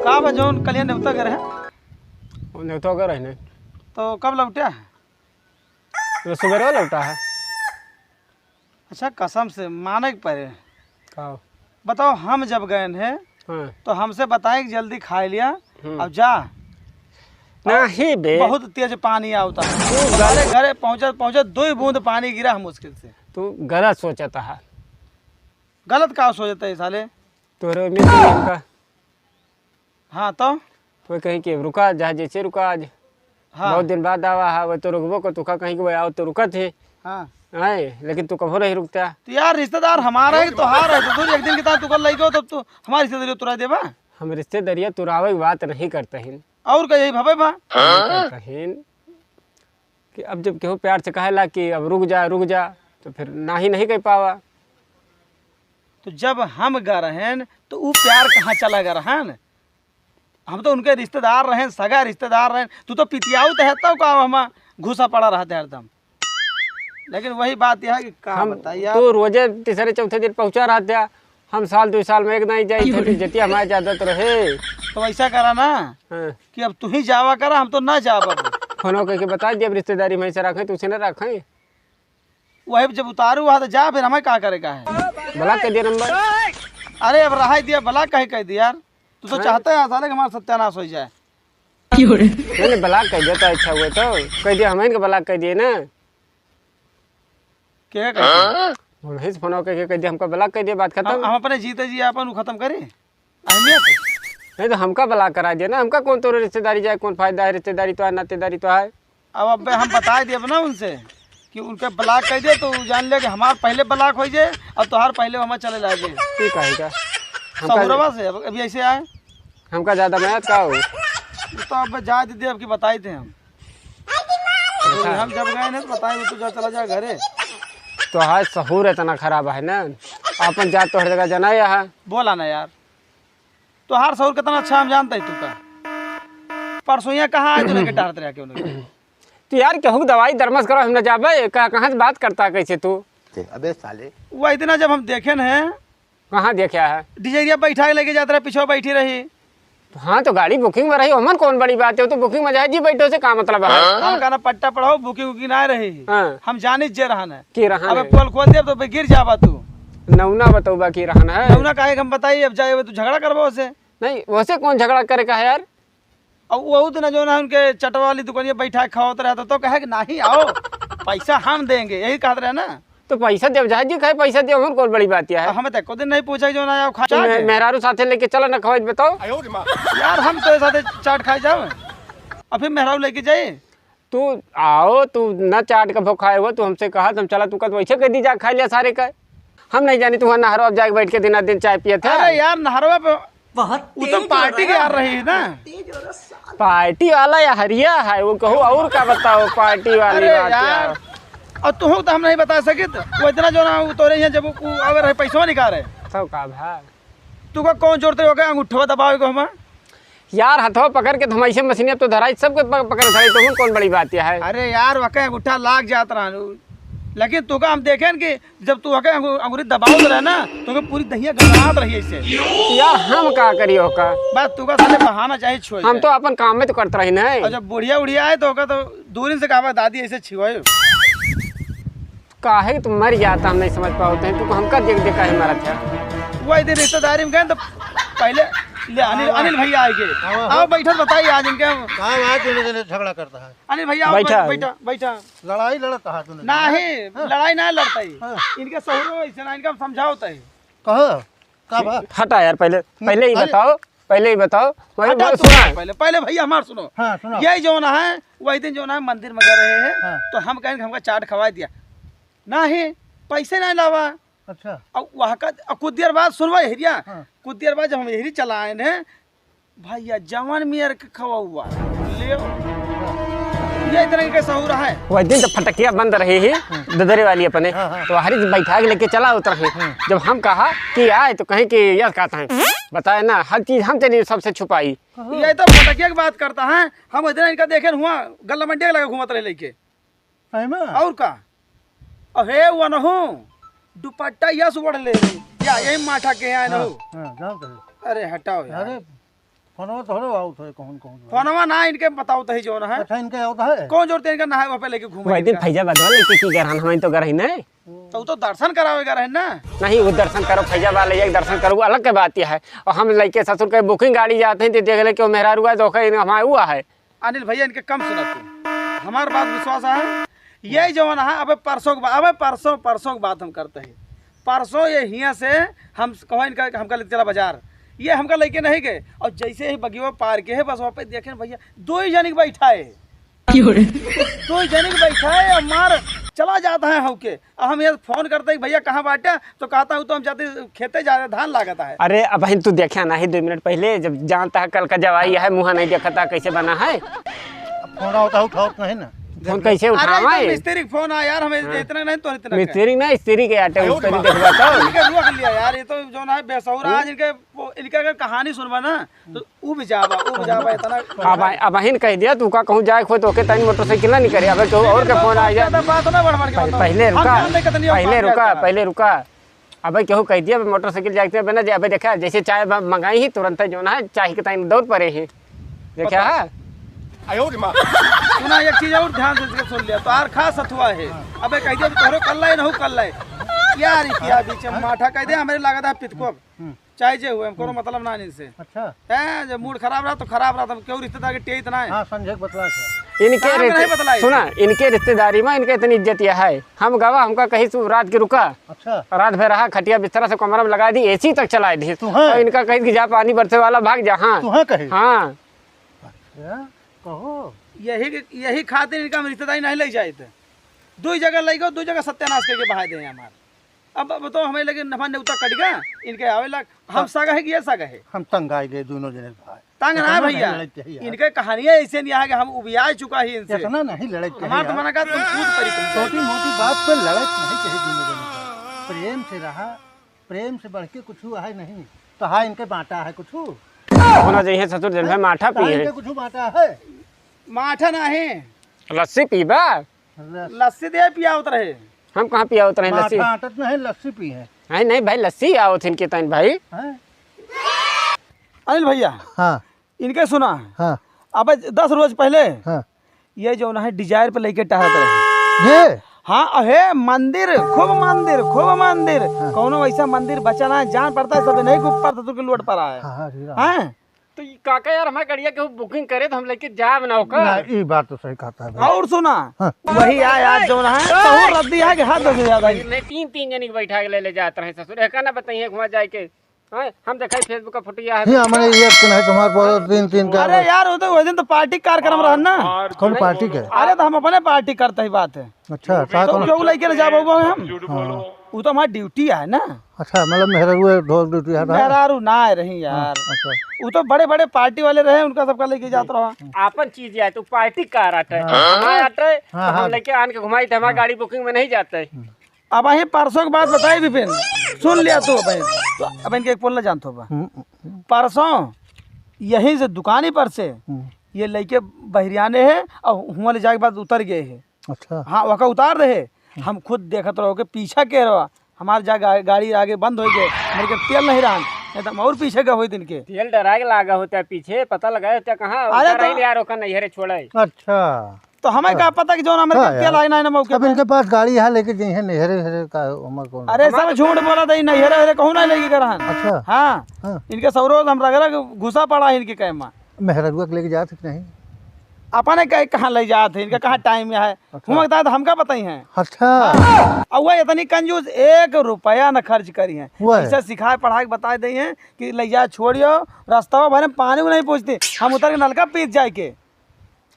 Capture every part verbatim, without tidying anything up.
का बा जौन कलिया नेवता गए रहे? वो नेवता गए रहे ने। तो कब लौटे है? वो सुबह लौटा है। अच्छा, कसम से माने के पड़े। का? बताओ, हम जब गए हैं हाँ। तो हमसे बताए कि जल्दी खाए लिया, हम्म। अब जा। नहीं बे। बहुत तेज पानी आवता है। तू गलत घरे पहुंचत पहुंचत दो ही बूंद पानी गिरा है मुश्किल से। तू गलत सोचता है। गलत का सोचता है साले? तोरे उम्मीद नहीं हमका। हाँ तो? तो कहीं कि रुका जा, जैसे रुका आज। हाँ। बहुत दिन बाद आवा है, वो तो रुकबो को, तुका कहीं कि वो आओ तो रुकत है। हाँ। आए, लेकिन तू कभो नहीं रुकता। तो यार, रिश्तेदार हमारा है कि तोहार है? तो तू एक दिन के साथ तू कर लइको, तब तू हमारी रिश्तेदारी तुरा देबा? हम रिश्तेदारिया तुरावे की बात नहीं करते हैं। और का यही भवे बा? नहीं करते हैं। कि अब जब केहू प्यार से कहेला कि अब रुक जा, रुक जा, तो फिर ना ही नहीं कह पावा। तो जब हम गा रहेन, तो ऊ प्यार कहाँ चला गा रहन? हम तो उनके रिश्तेदार रहेन, सगा रिश्तेदार रहेन। तू तो पितियाऊ तो है, तब का हम घुसा पड़ा रहते हरदम। लेकिन वही बात यह है कि का हम बताई यार। तू रोजे तीसरे चौथे दिन पहुँचा रहते, हम साल दो साल में एक नहीं जाई थे, जतिया हमारे आदत रहे। तो ऐसा करा ना हाँ। कि अब तू ही जावा करा, हम तो ना जाब अब। फोनो करके बता दिया, अब रिश्तेदारी में से रखें, तुझसे ना रखें। वही जब उतारू हुआ तो जा, फिर हमें का करे का है? ब्लॉक कर दिया नंबर। अरे अब रहा दिया, ब्लॉक काहे कर दिया यार? तू तो हैं? चाहता है साले कि हमारा सत्यानाश हो जाए। नहीं, नहीं, ब्लॉक कर दिया तो अच्छा हुआ, तो कह दिया, हम इनका ब्लॉक कर दिए ना। के कह दिया? वही से फोन करके कह दिया, हमका ब्लॉक कर दिया, बात खत्म। हम, हम अपने जीते जी अपन उ खत्म करी। अहमियत। नहीं तो हमका ब्लॉक करा दिया ना, हमका कौन तोरे रिश्तेदारी जाए, कौन फायदा है रिश्तेदारी तो है, नातेदारी तो है। अब अबे हम बता दिए ना उनसे कि उनके ब्लॉक कर दे, तो उ जान ले कि हमार पहले ब्लॉक हो जाए और तोहार पहले हमार चले लागे। ठीक है, का? हमका सहुरवा से अब अभी ऐसे आए। हमका ज्यादा मेहनत का हो? तो अब जा दे, अब की बताई थे हम। अच्छा। हम जब गए ना तो बताई, तू जा, चला जा घरे। तोहार सहूर इतना खराब है ना, अपन जात तोहर जगह जना यहाँ। बोला ना यार, तोहार सहूर कितना अच्छा हम जानते हैं तू का। परसों यहाँ कहाँ आए तो लेके टहरत रह के उन्हें। तो यार केहू के दवाई दरमस करो, हम न जाबे, का, कहाँ से बात करता है कैसे तू? अबे साले। वही दिना जब हम देखे न हैं, कहाँ देखा है? डिजरिया बैठा के लेके जात रहे, पीछे बैठी रही। हाँ, तो गाड़ी बुकिंग में रही, ओमन कौन बड़ी बात है? वो तो बुकिंग में जाए जी बैठो से का मतलब है? हमका ना पट्टा पढ़ाओ, बुकिंग उकिंग ना रही। हाँ। हम जानी जे रहन है। के रहन अब है? पोल खोल देब तो गिर जाबा तू। नौना बतौबा के रहन है? नौना काहे के हम बताई, अब जाए तू झगड़ा करबो से। नहीं, वैसे कौन झगड़ा करे का है यार? और वो दिन जो ना उनके चटवा वाली दुकानिया बैठा के खावत रहता तो कहे कि नहीं आओ, पैसा हम देंगे, यही कहत रहे ना। तो पैसा देव, जहाँ जी कहे पैसा देव, हम कौन बड़ी बात है? हमें तो एको दिन नहीं पूछा जो ना आओ खा तो मैं, चाट। मेहरारू साथे लेके चला ना खवाई बताओ। यार हम तो साथे चाट खाए जाओ, और फिर मेहरारू लेके जाए। तू आओ, तू ना चाट का भूख खाए हो, तू हमसे कहा, तुम चला, तू कह वैसे कह दी जा खा लिया सारे का। हम नहीं जानी, तू वहाँ नहरवा पे जाके बैठ के दिना दिन चाय पियत है। अरे यार, नहरवा पे बहुत वो तो तेज हो पार्टी रहा के यार है। रही है ना। तेज हो रहा साला। पार्टी वाला या हरिया है, वो कहूँ और का बताओ, पार्टी वाली अरे बात यार। यार। और तू तो हम नहीं बता सकित, वो इतना जो ना, वो तोरे यहाँ जब वो आवे रहे, पैसवा निकाले। तब का भाई? तू का कौन जोड़ते हो, का अंगूठवा दबावे को हमा? यार, हथवा पकड़ के तो हम ऐसे मशीन अब तो धराई, सबके प-, पकड़ धराई, तो हम कौन बड़ी बात है? अरे यार, वके अंगूठा लाग जात रहन, लेकिन तू का हम देखेन कि जब तू हके अंगु-, अंगुरी दबावत रहे ना, तो ओके पूरी दहिया गड़ात रही ऐसे। यार, हम का करी ओका? बस तू का साले बहाना चाहे छोड़ हम दे। तो अपन काम में तो करत रही नहीं। और जब बुढ़िया उढ़िया आए तो ओका तो दूरी से कहबा, "दादी ऐसे छिवायो।" काहे कि तू मर जाता, हम नहीं समझ पावत हैं। तू हमका देख देख काहे मरत है? वही दिन रिश्तेदारी में गए तो पहले ले अनिल, अनिल भैया आए के। हाँ, हाँ। आओ बैठा, बताइए आज इनके। का बात दोनों जने झगड़ा करता है? अनिल भैया, आओ, बैठा। बैठा, बैठा। लड़ाई लड़त हा तूने? नाही, हाँ। लड़ाई ना लड़ता ही। हाँ। इनके सहुरो ऐसे ना, इनका हम समझावत ही। कहा? का बा? हटा यार, पहले, हम्म, पहले ही अरे। बताओ, पहले ही बताओ। वही हटा बात तू सुना। पहले, पहले भैया हमार सुनो। हाँ, सुनाओ। यही जो ना है, वही दिन जो ना है मंदिर में गए रहे हैं, हाँ। तो हम कहें कि हमका चाट खवाई दिया। नाही, पैसे ना लावा। अच्छा। अब वहाँ का, अब कुछ देर बाद सुनवा हेरिया, हाँ। कुछ देर बाद जब हम हेरी चला आए हैं, भैया, जवान मियर के खवा हुआ। ले। ये इतना इनका सहूर है। वह दिन तो फटकिया बंद रही ही, हाँ। ददरे वाली अपने। हाँ, हाँ। तो हरी बैठा के लेके चला उतर है। हाँ। जब हम कहा कि आए तो कहें कि यह कहता है, बताए ना, हर चीज हम तेरी सबसे छुपाई। हाँ। ये तो फटकिया की बात करता है। हम इतना इनका देखे हुआ, गल्ला मंडिया लगा घूमत रहे लेके। सही में? और का? अहे वनहु, दुपट्टा यस ओढ़ ले रही। या यही माठा के आए हाँ, नहु। हाँ, जाओ तो। अरे हटाओ यार। अरे, फोनवा तोहरो आवत है, कौन, कौन? फोनवा ना, इनके बताओ तही जौन है। अच्छा, इनके आवत है? कौन जोर ते इनका ना है, वहाँ पे लेके घूमे वही दिन इनका। फैजाबाद वाले के की गरहन, हम तो गरही नहीं। तो वो तो दर्शन करावेगा रहे ना। नहीं, वो दर्शन करो, फैजाबाद ले जाके दर्शन करो, वो अलग के बात यह है। और हम लइके ससुर के booking गाड़ी जाते हैं, तो देख ले कि वो मेहरारू है, तो ओकर हमारे हुआ है। अनिल भैया, इनके कम सुना तू, हमार बात विश्वास है। ये जवन है, अबे परसों के बा-, अबे परसों, परसों की बात हम करते हैं। परसों ये हियाँ से हम कहो इनका, हमका लेके चला बाजार, ये हमका लेके नहीं गए। और जैसे ही बगियो पार के है, बस वहाँ पे देखे भैया, दो ही जने के बैठा है। क्यों रे? दो ही जने के बैठा है और मार चला जाता है हौके। अब हम यहाँ फोन करते हैं, "भैया, कहाँ बाटे?" तो कहता हूँ, "तो हम जाते खेते जा रहे, धान लागत है।" अरे, अबहिन तू देखा नहीं, दो मिनट पहले, जब जानता है कल का जवाई है, मुँह नहीं देखता, कैसे बना है? अब फोन आवता है, उठावत नहीं ना। फोन कैसे अरे, उठावा तो है? मिस्त्री का फोन आ यार, हमें हाँ। इतना नहीं तो इतना मिस्त्री ना, स्त्री के आटे, उस पर देखबा तो। इनके रोक लिया यार, ये तो जो ना है बेसहुरा, आज इनके, वो, इनके अगर कहानी सुनबा ना, तो उ भी जाबा, उ भी जाबा, इतना अब आ-, अबहिन कह दिया, तू का कहूँ जाए खोए तो ओके तनी मोटरसाइकिल ना निकले, अबे केहू और के फोन आ जाए। ज्यादा बात ना बढ़ बढ़ के पह-, बताओ। पहले हम रुका, जान नहीं कितनी पहले औकात रुका, ज्यादा। पहले रुका। अबे केहू कह दिया, अबे मोटरसाइकिल जाए के, अबे ना जे, अबे देखा, जैसे चाय ब-, मंगाई ही, तुरंत जो ना है, चाय के तनी दौड़ पड़े ही। देखा पता है? सुना, एक चीज और ध्यान से इसके सुन लिया, तो आर खास हथुआ है। अबे कह दिया, "तोहरो कल्ला है, नहु कल्ला है।" यार, क्या बीच में माठा कह दे, हमरे लागत है पितको। हम्म। चाहे जे हुए, हमको हम्म। मतलब ना इनसे। अच्छा। हैं, जब मूड खराब रहा तो खराब रहा, तो हम क्यों रिश्तेदार के टेत ना है? हाँ, संजय के बतला था। इनके काम रिश्ते-, नहीं बतलाई। सुना, इनके रिश्तेदारी में इनके इतनी इज्जत यह है, हम गवा, हमका कहीं तू रात के रुका। अच्छा। रात भर रहा, खटिया बिस्तरा से कमरा में लगा दी, एसी तक चला दी। तू हाँ। और इनका कही कि जा पानी बरसे वाला भाग जा, हाँ। तू हाँ कही? हाँ। अच्छा, कहो। यही, यही खातिर इनका हम रिश्तेदारी नहीं ले जाए थे। दो ही जगह ले गो, दो जगह सत्यानाश करके बहा दे हमार। अब, अब तो हमें लगे नफा नेवता कट गया, इनके आवे लग, हम हाँ। सगा है कि ये सगा है? हम तंग आ गए दोनों जने भाई। तंग ना इतना भैया, नहीं लड़ाई चाहिए यार। इनके कहानियां ऐसे नहीं है कि हम उबिया चुका ही इनसे। इतना नहीं लड़ाई चाहिए हमार तो यार। मना का तुम कूद पड़ी तुम। छोटी मोटी बात पे लड़ाई नहीं चाहिए दोनों जने भाई। प्रेम से रहा, प्रेम से बढ़ के कुछ है नहीं। तो हाँ, इनके बांटा है कुछ? होना चाहिए ससुर जन में माठा हाँ, पिए। इनके कुछ बांटा है? माठा ना है। लस्सी पीबा? लस- लस्सी दे पियावत रहे। हम कहाँ पियावत रहे लस्सी? माठा आटत नहीं, लस्सी पी है। नहीं, नहीं भाई, लस्सी आवत इनके तन भाई। हैं? अनिल भैया, हाँ। इनके सुना। हाँ। अब दस रोज पहले हाँ। ये जो ना है Dzire पे लेके टहरत रहे। ये? हाँ, अहे मंदिर, खूब मंदिर, खूब मंदिर। हाँ। कौनो ऐसा मंदिर बचा ना है, जान पड़ता है, सब नहीं खूब पड़ता, तुमके लोड पड़ा है। हाँ, हाँ, जी, हाँ। हैं? तो ई काका यार, हमारे गड़िया के booking करे तो हम लेके जाब ना ओकर। ना, ई बात तो सही कहता है भाई। और सुना, हाँ। वही आय आज जो ना है, बहुत रद्दी है कि हद से ज्यादा ही। नहीं, तीन, तीन जनी के बैठा के ले, ले जात रहे ससुर। एका ना बताइए, घुमा जाए के। हाँ, हम देखाई Facebook का फोटो या है। ये हमारे ये के नहीं, तुम्हारे पास तीन, तीन का अरे यार, वो तो वही दिन तो पार्टी कार्यक्रम रहा ना। कौन पार्टी के? अरे, तो हम अपने पार्टी करते ही बात है। अच्छा, साथ तो में। क्यों लेके ले जाबो हम? हाँ। वो तो हमारी ड्यूटी है ना। अच्छा, मतलब मेहरारू है, ढोल ड्यूटी है ना? मेहरारू ना आए रही यार। हाँ, अच्छा। वो तो बड़े बड़े पार्टी वाले रहे, उनका सबका लेके जात रहा। आपन चीज है, तू पार्टी का रहा है? हाँ। हमारा है, हाँ, तो हम हाँ। लेके आन के घुमाई थे, हमारी हाँ। गाड़ी booking में नहीं जाते। हम्म। अब अही परसों की बात बताई विपिन, सुन लिया तू। अब तो अब इनके एक पोल ना जानत हो बा। हम्म, हम्म। परसों यहीं से दुकानी पर से हम्म। ये लइके बहरियाने है और हुआं ले जाए के बाद उतर गए है। अच्छा। हाँ, वका उतार रहे। हम्म। हम खुद देखत रहो के पीछा के रहा, हमार जा गा-, गाड़ी आगे बंद हो गए, मेरे के तेल नहीं रहा, नहीं तो हम और पीछे गए होइत इनके। तेल डरा के लागा होता है पीछे, पता लगा होता है कहाँ अरे उधर तो आइल यार, ओकर नैहरे छोड़े। अच्छा। तो हमें हाँ। का पता कि जौन हमारे हाँ के तेल यार। आई ना, ना मौके अब पे। इनके पास गाड़ी है, लेके जइहे नैहरे, नैहरे का, हमार कौन? अरे सब झूठ बोला था, नैहरे, नैहरे कहूँ ना लेके गए रहन। अच्छा। हाँ। हाँ। इनके सौरो हम रगड़ा घुसा पड़ा है इनके कैमा। मेहररुआ के लेके जात है कि नहीं? अपने कहे कहाँ ले जात है, इनका कहाँ टाइम है? अच्छा। हुआ बता तो हमका बताई हैं। अच्छा। हाँ। और वह इतनी कंजूस, एक रुपया न खर्च करी हैं। वह। ऐसा सिखाए पढ़ाए के बताए दे हैं कि ले जा छोड़ियो, रास्ता भरे में पानी को नहीं पूछते, हम उतर के नलका पीत जाए के।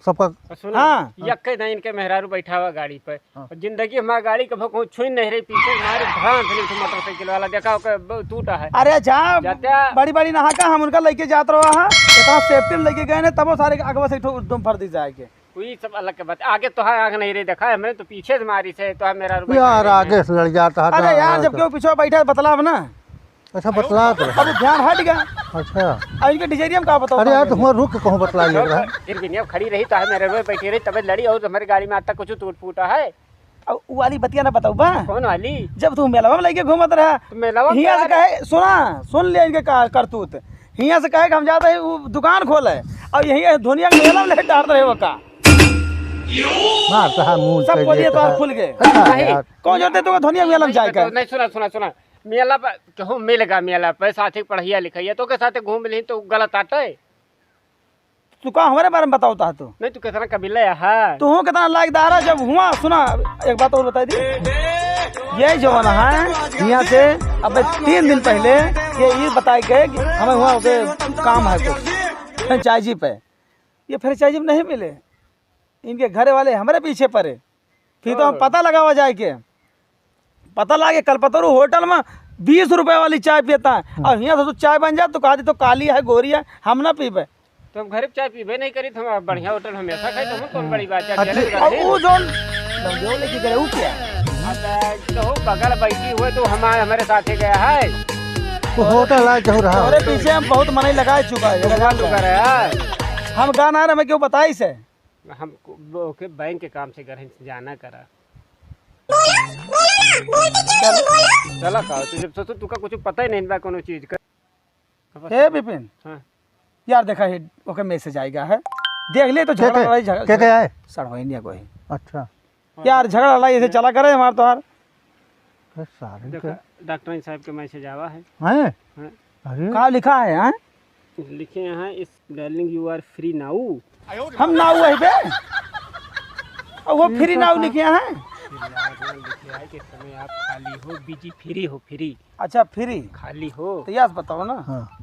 सबका और सुनो, हाँ। यक्के दिन इनके मेहरारू बैठा हुआ गाड़ी पे। हाँ। और जिंदगी हमारी गाड़ी कभो कहूँ छुई नहीं रही, पीछे हमारे धान से नहीं मोटरसाइकिल वाला, देखा ओकर ब-, टूटा है। अरे जा, जाते बड़ी बड़ी नहा का हम उनका लेके जात रहा है, इतना सेफ्टी में लेके गए ने, तब वो सारे आगे से एकदम फर्दी जाए के। कोई सब अलग के बात, आगे तो है आग नहीं रही, देखा है हमने तो पीछे से मारी से, तो है मेहरारू बैठा यार, है। आगे से लड़ जाता है अरे ना, यार, जब तो क्यों पीछे बैठा है, बतलाव ना। अच्छा, बतलात रहे। अब ध्यान हट गया। अच्छा। अब इनके डिजेरिया में का बताओ अरे यार, तुम रुक के कहूँ बतला ले रहा है। फिर भी नहीं, अब खड़ी रही तो है मेरे में बैठी रही, तबे लड़ी और हमारी गाड़ी में आज तक कुछ टूट फूटा है। अब वो वाली बतिया ना बताऊ बा। कौन वाली? जब तू मेलवा में लेके घूमत रहा। तो मेलवा में हियाँ से कहे, सुना, सुन लिया इनके का करतूत। हियाँ से कहे कि हम जाते हैं, वो दुकान खोले, और यहीं धोनिया के मेला में ले डाल रहे हो का? मार साहब, मुंह सब पे बोलिए ये तो आप साहब। खुल गए। अच्छा नहीं। यार। कौन जाते तो धोनिया मेला में नहीं, जाए तो का? नहीं, सुना, सुना, सुना। मेला पर कहूँ मिल गा, मेला पर साथी पढ़िया लिखिया, तो के साथे घूम ली तो गलत आटे। तू का हमारे बारे में बताओ ता तू? नहीं, तू कितना कबीला है? तू हूँ कितना लायकदार है जब हुआ। सुना, एक बात और बताई दी। ये जवन है, यहाँ से अब तीन दिन पहले ये, ये बताए गए कि हमें हुआ ओके काम है कुछ फ्रेंचाइजी पे। ये फ्रेंचाइजी में नहीं मिले, इनके घरे वाले हमारे पीछे पड़े। फिर तो हम हाँ। पता लगावा जाए के, पता लागे कलपतरू होटल में बीस रुपए वाली चाय पीता है, हम्म। और हियाँ से तो चाय बन जाए तो कहा दी तो काली है, गोरी है, हम ना पीबे। तो हम घरे पे चाय पीबे नहीं करी, तो हम बढ़िया होटल हमेशा खाई, तो हम कौन बड़ी बात है, अच्छा। चले और गए। वो जोन जो लेके गए, वो क्या? अब जो बगल बैठी हुए तो हमारे, हमारे साथ ही गया है। वो होटल है, जहू रहा। अरे पीछे हम बहुत मनई लगा चुका है, लगा चुका है। हम गाना है, हमें क्यों बताई से? हम को-, ओके बैंक के काम से घर से जाना करा। चल, चला का, तू जब सोचो, तुका कुछ पता ही नहीं बा कोनो चीज का। ए विपिन, हाँ। यार देखा है, ओके मैसेज आएगा है, देख ले तो के, झगड़ा के, लड़ाई झगड़ा के, के है? सड़वाइनिया को है। अच्छा। यार झगड़ा लड़ाई ऐसे चला करे हमार तोहार। ए, सारे देखा, के। डॉक्टर साहब के मैसेज आवा है। हैं? हाँ। अरे। का लिखा है, हैं? लिखे हैं, इस darling you are free now. हम नाउ है बे। और वो फ्री नाउ लिखे हैं। फिलहाल लिखे हैं कि समय आप खाली हो, बिजी फ्री हो, फ्री। अच्छा, फ्री। खाली हो। तो यस बताओ ना। हाँ।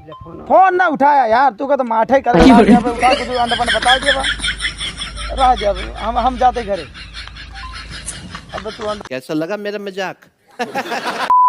ले फोन। फोन ना उठाया यार, तू का तो माठे कर दिया, यहाँ पे उठा के तू अंडा बंडा बता दिया बा। रह जा, हम, हम जाते घरे। अब तू अंडा कैसा लगा मेरा मजाक?